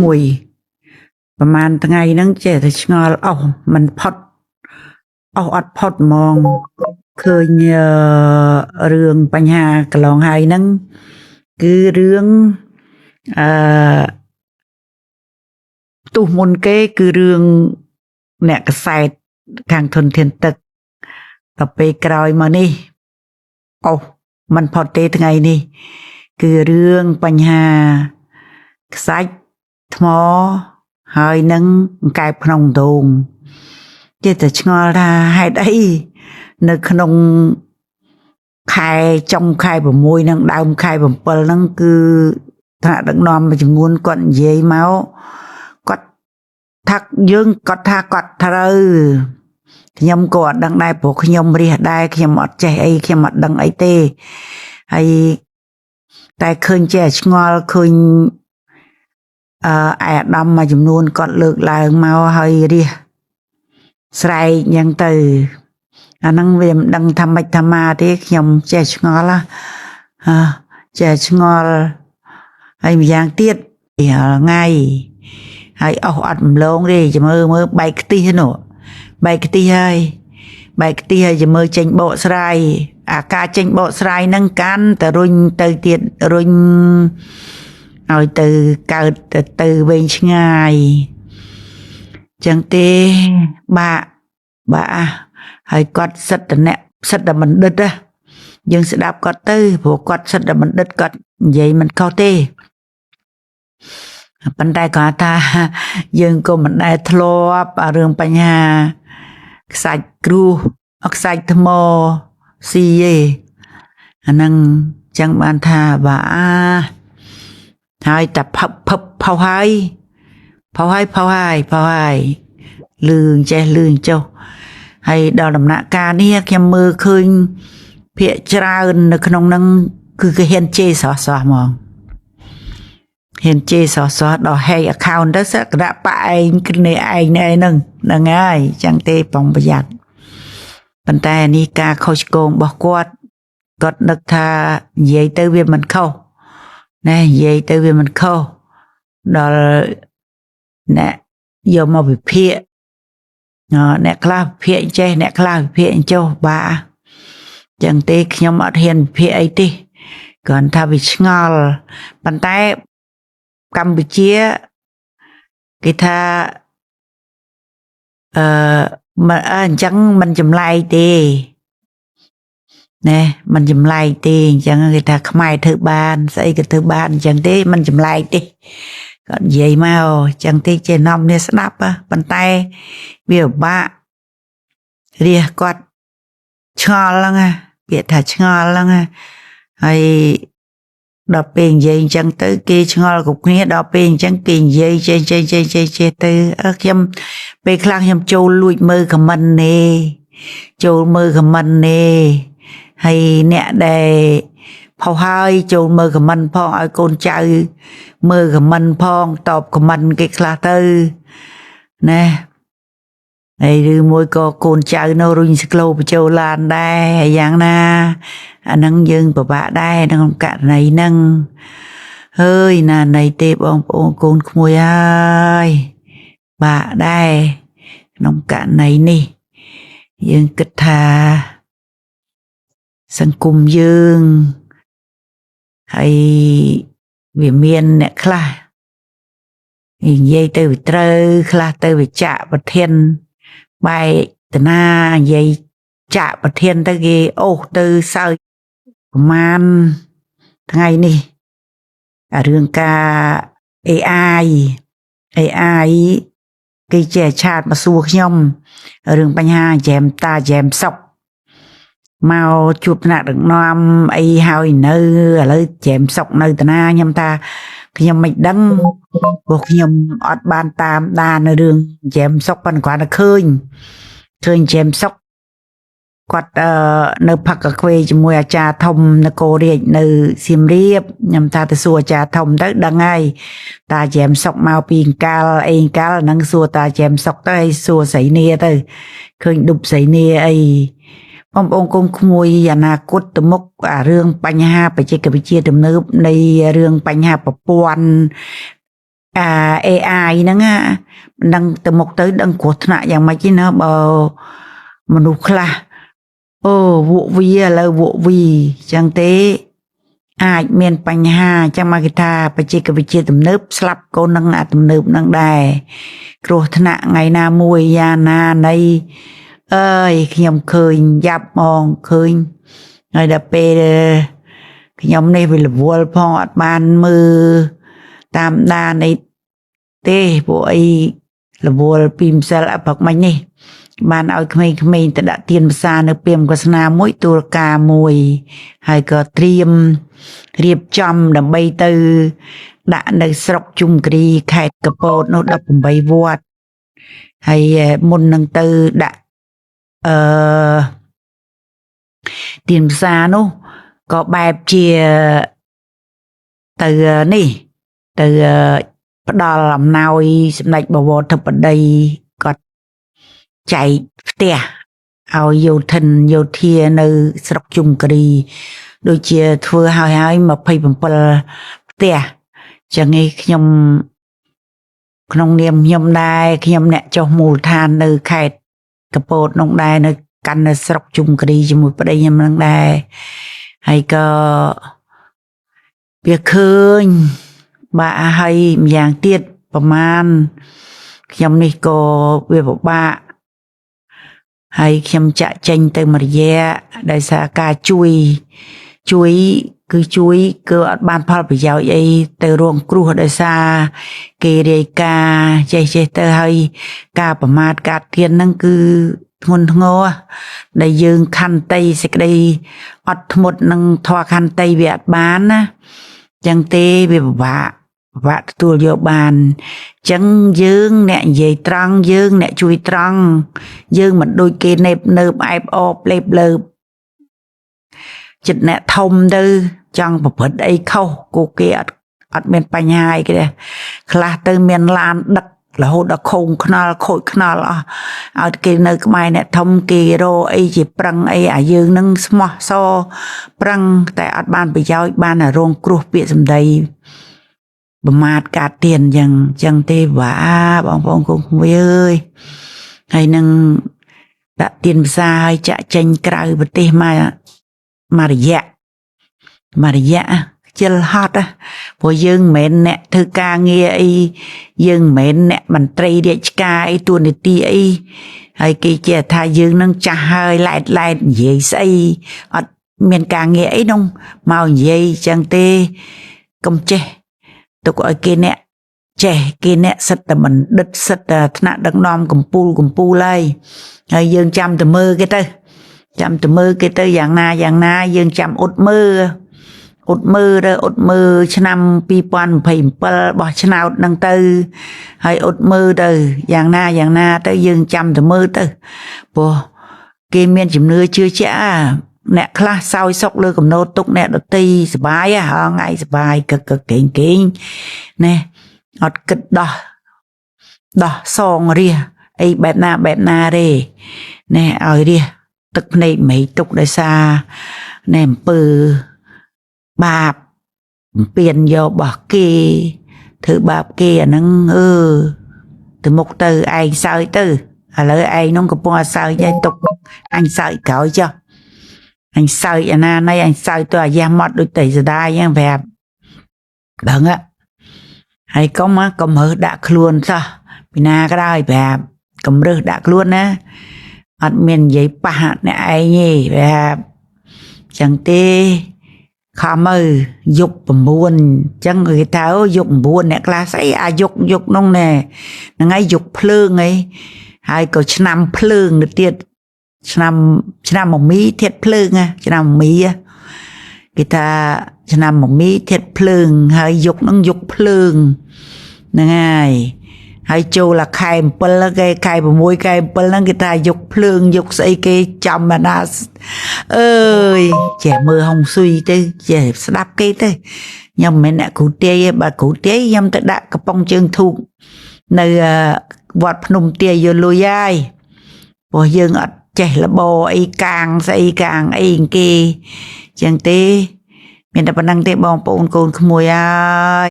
មួយប្រហែលថ្ងៃហ្នឹងចេះតែឆ្ងល់អស់មិនផុតអស់អត់ផុតហ្មងឃើញរឿងបញ្ហាកន្លងហើយហ្នឹងគឺរឿងអឺផ្ទុះមុនគេគឺរឿងអ្នកកសែតខាងធនធានទឹកដល់ពេលក្រោយមកនេះអស់មិនផុតទេថ្ងៃនេះគឺរឿងបញ្ហាខ្សាច់ថ្មហើយនឹងកែបក្នុងដងចេះតែឆ្ងល់ថាហេតុអីនៅក្នុងខែចុងខែ6និងដើមខែ7ហ្នឹងគឺថ្នាក់ដឹកនាំមួយចំនួនគាត់និយាយមកគាត់ថាយើងគាត់ថាគាត់ត្រូវខ្ញុំក៏អត់ដឹងដែរព្រោះខ្ញុំរះដែរខ្ញុំអត់ចេះអីខ្ញុំអត់ដឹងអីទេហើយតែឃើញចេះឆ្ងល់ឃើញអឺអាដាមមួយចំនួនគាត់លើកឡើងមកហើយរះស្រែកអញ្ចឹងទៅអាហ្នឹងវាមិនដឹងថាម៉េចថាម៉ាទេខ្ញុំចេះឆ្ងល់ហ่าចេះឆ្ងល់ហើយម្យ៉ាងទៀតរាល់ថ្ងៃហើយអស់អត់ម្លងទេចាំមើលមើលបែកខ្ទិះនោះបែកខ្ទិះហើយបែកខ្ទិះហើយចាំមើលចេញបកស្រាយអាការចេញបកស្រាយហ្នឹងកាន់តែរុញទៅទៀតរុញឲ្យទៅកើតទៅវែងឆ្ងាយចឹងទេបាក់បាក់ហើយគាត់សិទ្ធអ្នកសិទ្ធបណ្ឌិតណាយើងស្ដាប់គាត់ទៅព្រោះគាត់សិទ្ធបណ្ឌិតគាត់និយាយមិនខុសទេប៉ុន្តែគាត់ថាយើងក៏មិនដែលធ្លាប់រឿងបញ្ហាខ្សាច់គ្រោះខ្សាច់ថ្មស៊ីទេអាហ្នឹងចឹងបានថាបាហើយតែផឹបផឹបផុសហើយផុសហើយផុសហើយផុសហើយលឿងចេះលឿងចុះហើយដល់ដំណាក់កាលនេះខ្ញុំមើលឃើញភាកច្រើននៅក្នុងហ្នឹងគឺគេហ៊ានជេរស្រស់ស្រស់ហ្មងហ៊ានជេរស្រស់ស្រស់ដល់ hack account ទៅសក្តាបឯងគ្នាឯងឯហ្នឹងហ្នឹងហើយចឹងទេបងប្រយ័ត្នប៉ុន្តែនេះការខុសឆ្គងរបស់គាត់គាត់នឹកថានិយាយទៅវាមិនខុសណែនិយាយទៅវាមិនខុសដល់អ្នកយកមកវិភាគអ្នកខ្លះវិភាគចេះអ្នកខ្លះវិភាគចុះបាចឹងទេខ្ញុំអត់ហ៊ានវិភាគអីទេគ្រាន់ថាវាឆ្ងល់ប៉ុន្តែកម្ពុជាគេថាអឺអញ្ចឹងមិនចម្លែកទេណែមិនចម្លែកទេអញ្ចឹងគេថាខ្មែរធ្វើបានស្អីក៏ធ្វើបានអញ្ចឹងទេមិនចម្លែកទេគាត់និយាយមកអញ្ចឹងទេចេះនាំនេះស្ដាប់ប៉ុន្តែវាពិបាករះគាត់ឆ្ងល់ហ្នឹងពាក្យថាឆ្ងល់ហ្នឹងហើយដល់ពេលនិយាយអញ្ចឹងទៅគេឆ្ងល់គ្រប់គ្នាដល់ពេលអញ្ចឹងគេនិយាយចេះចេះចេះចេះចេះទៅខ្ញុំពេលខ្លះខ្ញុំចូលលួចមើលខមមិននេះចូលមើលខមមិននេះហើយអ្នកដែលផុសហើយចូលមើលខមមិនផងឲ្យកូនចៅមើលខមមិនផងតបខមមិនគេខ្លះទៅណាហើយឬមួយក៏កូនចៅនៅរុញស្ក្លូបញ្ចូលឡានដែរហើយយ៉ាងណាអាហ្នឹងយើងពិបាកដែរក្នុងករណីហ្នឹងហើយណាណីទេបងប្អូនកូនក្មួយហើយបាក់ដែរក្នុងករណីនេះយើងគិតថាសង្គមយើងហើយវាមានអ្នកខ្លះនិយាយទៅវាត្រូវខ្លះទៅវាចាក់ប្រធានបែកតណានិយាយចាក់ប្រធានទៅគេអូសទៅសើចប្រហែលថ្ងៃនេះរឿងការ AI AI គេចេះឆាតមកសួរខ្ញុំរឿងបញ្ហាចែមតាចែមសុកមកជួបថ្នាក់ដឹកនាំអីហើយនៅឥឡូវចែមសុកនៅតាណាខ្ញុំថាខ្ញុំមិនដឹងព្រោះខ្ញុំអត់បានតាមដាននៅរឿងចែមសុកប៉ុន្តែគ្រាន់តែឃើញចែមសុកគាត់នៅផឹកកាហ្វេជាមួយអាចារ្យធំនគររាជនៅសៀមរាបខ្ញុំថាទៅសួរអាចារ្យធំទៅដឹងហើយតាចែមសុកមកពីអង្កាលអីអង្កាលហ្នឹងសួរតាចែមសុកទៅហើយសួរស្រីនីទៅឃើញឌុបស្រីនីអីបងប្អូនកូនក្មួយអនាគតទៅមុខអារឿងបញ្ហាបច្ចេកវិទ្យាទំនើបនៃរឿងបញ្ហាប្រព័ន្ធ អា AI ហ្នឹងណាមិនដឹងទៅមុខទៅដឹងគ្រោះថ្នាក់យ៉ាងម៉េចទេណាបើមនុស្សខ្លះអូវក់វីឥឡូវវក់វីចឹងទេអាចមានបញ្ហាចឹងមកគេថាបច្ចេកវិទ្យាទំនើបស្លាប់កូននឹងអាទំនើបនឹងដែរគ្រោះថ្នាក់ថ្ងៃណាមួយយ៉ាងណានៃអើយខ្ញុំឃើញយ៉ាប់ហ្មងឃើញហើយដល់ពេលខ្ញុំនេះវារវល់ផងអត់បានមើលតាមដានអីទេពួកអីរវល់ពីម្សិលអព្រឹកមិញនេះបានឲ្យក្មេងៗទៅដាក់ទៀនភាសានៅពីមកសនាមួយទូលការមួយហើយក៏ត្រៀមរៀបចំដើម្បីទៅដាក់នៅស្រុកជុំគិរីខេត្តកពតនោះ18វត្តហើយមុននឹងទៅដាក់អឺទៀនភាសានោះក៏បែបជាទៅនេះទៅផ្ដល់អំណោយសម្ដេចបវរធិបតីគាត់ចែកផ្ទះឲ្យយោធិនយោធានៅស្រុកជុំគិរីដូចជាធ្វើហើយហើយ27ផ្ទះចឹងឯងខ្ញុំក្នុងនាមខ្ញុំដែរខ្ញុំអ្នកចុះមូលដ្ឋាននៅខេត្តកពតនោះដែរនៅកាន់នៅស្រុកជុំគិរីជាមួយប្តីខ្ញុំនឹងដែរហើយក៏វាឃើញបាទហើយម្យ៉ាងទៀតប្រមាណខ្ញុំនេះក៏វាពិបាកហើយខ្ញុំចាក់ចេញទៅមួយរយៈដោយសារការជួយជួយគឺជួយគឺអត់បានផលប្រយោជន៍អីទៅរងគ្រោះដោយសារគេរាយការណ៍ចេះទៅហើយការប្រមាថការទៀនហ្នឹងគឺធ្ងន់ធ្ងរដែលយើងខន្តីសេចក្តីអត់ធ្មត់នឹងធម៌ខន្តីវាអត់បានណាចឹងទេវាពិបាកទទួលយកបានចឹងយើងអ្នកនិយាយត្រង់យើងអ្នកជួយត្រង់យើងមិនដូចគេណេបនើបអែបអបលេបលើបចិត្តអ្នកធំទៅចង់ប្រព្រឹត្តអីខុសគូគេអត់មានបញ្ហាអីគេទេខ្លះទៅមានឡានដឹករហូតដល់ខូងខ្នល់ខូចខ្នល់អស់ឲ្យគេនៅក្បែរអ្នកធំគេរកអីជាប្រឹងអីអាយើងនឹងស្មោះសប្រឹងតែអត់បានប្រយោជន៍បានរងគ្រោះពាក្យសម្ដីប្រមាថការទៀនចឹងទេវ៉ាបងប្អូនកូនក្មួយអើយហើយនឹងដាក់ទៀនភាសាឲ្យចាក់ចេញក្រៅប្រទេសមករយៈជិលហត់ព្រោះយើងមិនមែនអ្នកធ្វើការងារអីយើងមិនមែនអ្នកមន្ត្រីរាជការអីតួនាទីអីហើយគេជាថាយើងនឹងចាស់ហើយឡែតឡែតនិយាយស្អីអត់មានការងារអីនោះមកនិយាយចឹងទេកុំចេះទុកឲ្យគេអ្នកចេះគេអ្នកសិតតែបណ្ឌិតសិតតែថ្នាក់ដឹកនាំកំពូលហើយហើយយើងចាំទៅមើលគេទៅចាំទៅមើលគេទៅយ៉ាងណាយ៉ាងណាយើងចាំអ៊ុតមើលអ៊ុតមើលទៅអ៊ុតមើលឆ្នាំ2027បោះឆ្នោតហ្នឹងទៅហើយអ៊ុតមើលទៅយ៉ាងណាយ៉ាងណាទៅយើងចាំទៅមើលទៅព្រោះគេមានជំនឿជឿជាក់អ្នកខ្លះសោយសុកលើកំណត់ទុកអ្នកដតីសបាយហងៃសបាយកកកេងកេងណែអត់គិតដោះសងរះអីបែបណាបែបណាទេណែឲ្យរះទឹកភ្នែកមិនទុកដោយសារណែអំពើបាបពៀនយករបស់គេធ្វើបាបគេអាហ្នឹងអឺទៅមុខទៅឯងសើចទៅឥឡូវឯងនោះកំពុងតែសើចហើយទុកអញសើចក្រោយចុះអញសើចអាណាណីអញសើចទៅអាយ៉ាស់ម៉ត់ដូចតែស្ដាយហ្នឹងប្រាប់ដឹងហើយកុំរើសដាក់ខ្លួនសោះពីណាក៏ដោយប្រាប់កុំរើសដាក់ខ្លួនណាអត់មាននិយាយប៉ះអ្នកឯងទេប្រាប់ចឹងទេខំមើលយប់9ចឹងគេថាយប់9អ្នកខ្លះស្អីអាយុកនោះណែហ្នឹងហើយយប់ភ្លើងអីហើយក៏ឆ្នាំភ្លើងទៅទៀតឆ្នាំមមីធាតភ្លើងឆ្នាំមមីគេថាឆ្នាំមមីធាតភ្លើងហើយយប់ហ្នឹងយប់ភ្លើងហ្នឹងហើយហើយចូលអាខែ7គេខែ6ខែ7ហ្នឹងគេថាយកភ្លើងយកស្អីគេចំណាអើយចេះមើលហុងស៊ុយទៅចេះស្ដាប់គេទៅខ្ញុំមិនមែនអ្នកគ្រូទាយទេបើគ្រូទាយខ្ញុំទៅដាក់កំប៉ុងជើងធូបនៅវត្តភ្នំទាយយកលុយហើយព្រោះយើងអត់ចេះលបអីកាងស្អីកាងអីគេចឹងទេមានតែប៉ុណ្្នឹងទេបងប្អូនកូនក្មួយហើយ។